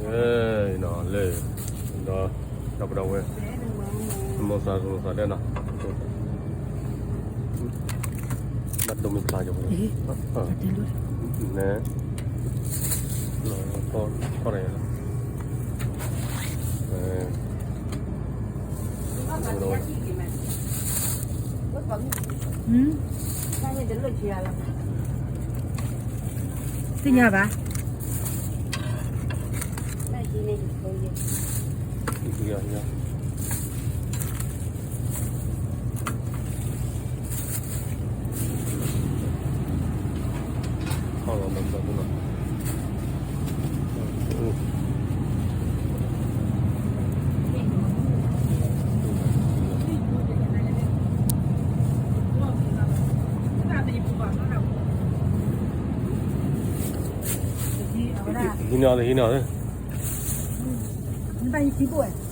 လၢ ဒီး ဒီပုၢ်ဒီဝဲၢ် မုၢ်သးမုၢ်သးဒဲးနီၤ ဘၣ်ဒိမ့ၢ်ဖျါကီၤ နဲ ထီၣ်ရဲၣ် သ့ၣ်ညါဘၣ် ဟံးန့ၢ်အီၤလၢ ဟံးန့ၢ်အီၤလၢ